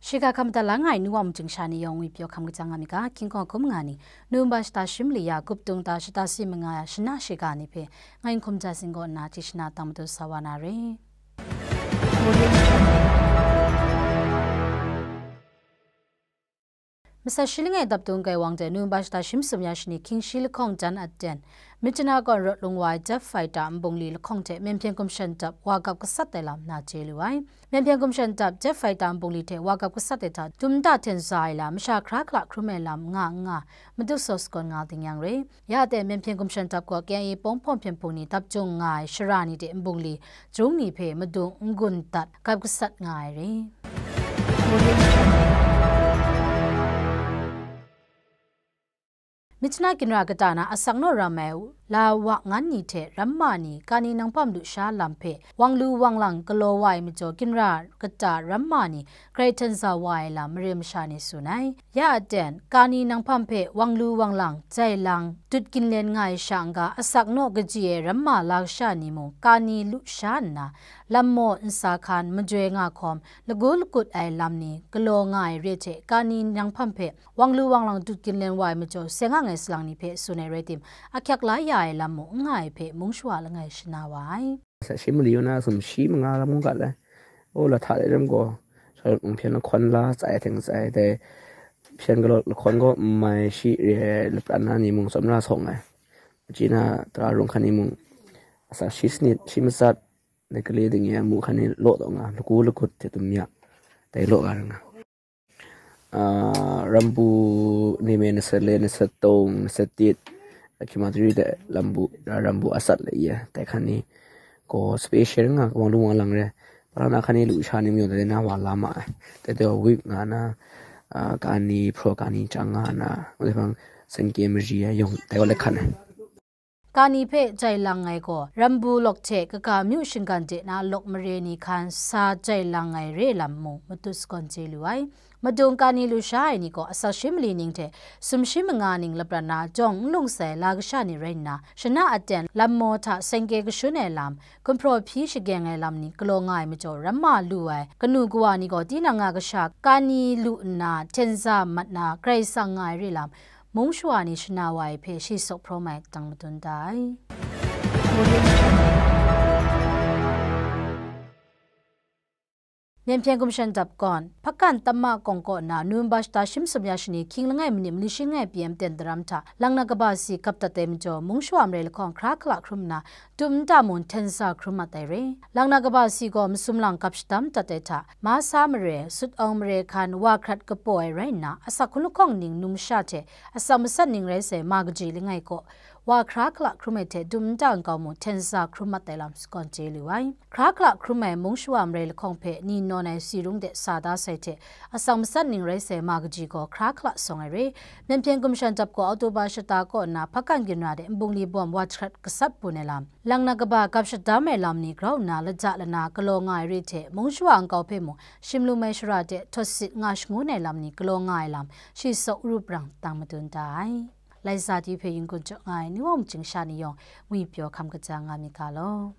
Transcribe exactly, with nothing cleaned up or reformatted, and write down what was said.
Shiga hkam madat la nga ai nu wa mung chyingsha ni yawng ngwi pyaw hkam kajang nga mi ga, hkying hkawng hkum nga ni, November shata shi mali ya, gup tung ta shata si manga ya, shana shiga ni hpe, ngai Hkum Ja Sing kaw nna hti shana tang madu sa wa na re. Masa shi langai dap tung kai wang de, November shata shi masum ya shani, hkying shi lahkawng jan aten, Myitkyina kawn rawt lung wa ai jet fighter nbungli lahkawng hte Myen Hpyen Gumshan Dap wa gap gasat ai lam na chye lu ai. Myen Hpyen Gumshan Dap jet fighter nbungli hte wa gap gasat ai hta dum nta hten za ai lam, masha hkra hkala hkrum ai lam nga n nga, Madu Saw Sagawn nga ding yang re. Ya aten Myen Hpyen Gumshan Dap gaw K I A Pawng Hpawn Hpyen Hpung ni dap jung nga ai shara ni hte nbungli, jung ni hpe madung n-gun dat gap gasat nga ai re. Myitkyina ginra kata na asak naw ram ai la wa ngan ni hte ramma ni kani nanghpam lusha lam hpe wang lu wang lang galaw wa ai majaw, ginra kata ramma ni grai hten sa wa ai lam mare masha ni tsun ai. Ya aten, kani nanghpam hpe wang lu wang lang, jai lang, dut ginlen nga ai sha n-ga, asak naw kaji ai ramma la kasha ni mung kani lusha nna, lam maw nsa hkan majoi nga hkawm, lagu lagut ai lam ni galaw nga ai re hte, kani nanghpam hpe wang lu wang lang dut ginlen wa ai majaw, seng ang ai salang ni hpe tsun ai rai tim, ahkyak la ya ai lam mung n nga ai hpe mung shawa langai shana wa ai. Sa shi mali yawng na sumshi manga lam mung gat ai. O, la hta de ram gaw, sha lut mung hpyen lahkawn la tsai teng tsai dai, hpyen galaw lahkawn gaw n mai shi re ai lapran na ni mung tsawm ra sawng ai. Machyi na tara rung hkan ni mung, asak shi sanit, shi matsat, dai gale ding ya mu hkan ni law taw nga, lagu lagut hte dum ya, dai law nga ra nga. Ah, rambu ni me, nasa le, nasa tawng, nasa tit, hkying matri de lambu, ra rambu asat le ye, tai hkan ni gaw special nga, wang lu wang lang re, para na hkan ni lusha ni majaw, dai na wa la ma ai. Dai dai wa wip nga na, ah, kani, pro kani chang nga na, wai hpang, sanke mari ai yawng, dai wa let hkan ai. Kani hpe jai lang ai gaw, rambu lawk hte kaga myu shinggan de na lawk mare ni hkan sa jai lang ai re lam mung matut sagawn chye lu ai. Madung kani lusha ai ni gaw asak shi mali ning hte sumshi manga ning lapran na jawng n lung sai la kasha ni rai nna, shana aten lam maw hta seng kye kashun ai lam, gumhpraw hpyi shageng ai lam ni galaw nga ai majaw, ramma lu ai kanu kawa ni gaw tinang nga kasha kani lu nna hten sa mat na grai tsang nga ai re lam, mung shawa ni shana wa ai hpe shi sawk hprawm ai tang madun da ai. Myen Hpyen Gumshan Dap kawn, Hpakan Tamma Kawng kaw na November shata shi masum ya shani hkying langai minit mali shi langai P M ten daram hta, Langna Kaba Si gap dat ai majaw, mung shawa marai lahkawng hkra hkala hkrum nna, dum nta mung hten sa hkrum mat ai re. Langna Kaba Si gaw masum lang gap shadam dat ai hta, Masa mare, Sut Awng mare hkan wa hkrat kapaw ai rai nna, asak hkun lahkawng ning numsha hte asak matsat ning rai sai ma kaji langai kaw, wa hkra hkala hkrum ai hte dum nta nkau mung hten sa hkrum mat ai lam sagawn chye lu ai. Hkra hkala hkrum ai mung shawa marai lahkawng hpe ni nawn ai si rung de sa da sai hte, asak matsat ning rai sai ma kaji gaw hkra hkala sawng ai re. Myen Hpyen Gumshan Dap gaw October shata kaw nna Hpakan ginra de nbungli bawm wa jahkrat gasat bun ai lam, Langna Kaba gap shadam ai lam ni grau nna laja lana galaw nga ai re hte, mung shawa nkau hpe mung shim lum ai shara de htawt sit nga shangun ai lam ni galaw nga ai lam, shi sawk rup rang tang madun da ai. Lai sa ti hpe yin kun jaw nga ai ni wa mung chyingsha ni yawng ngwi pyaw hkam kajang nga mi ga law.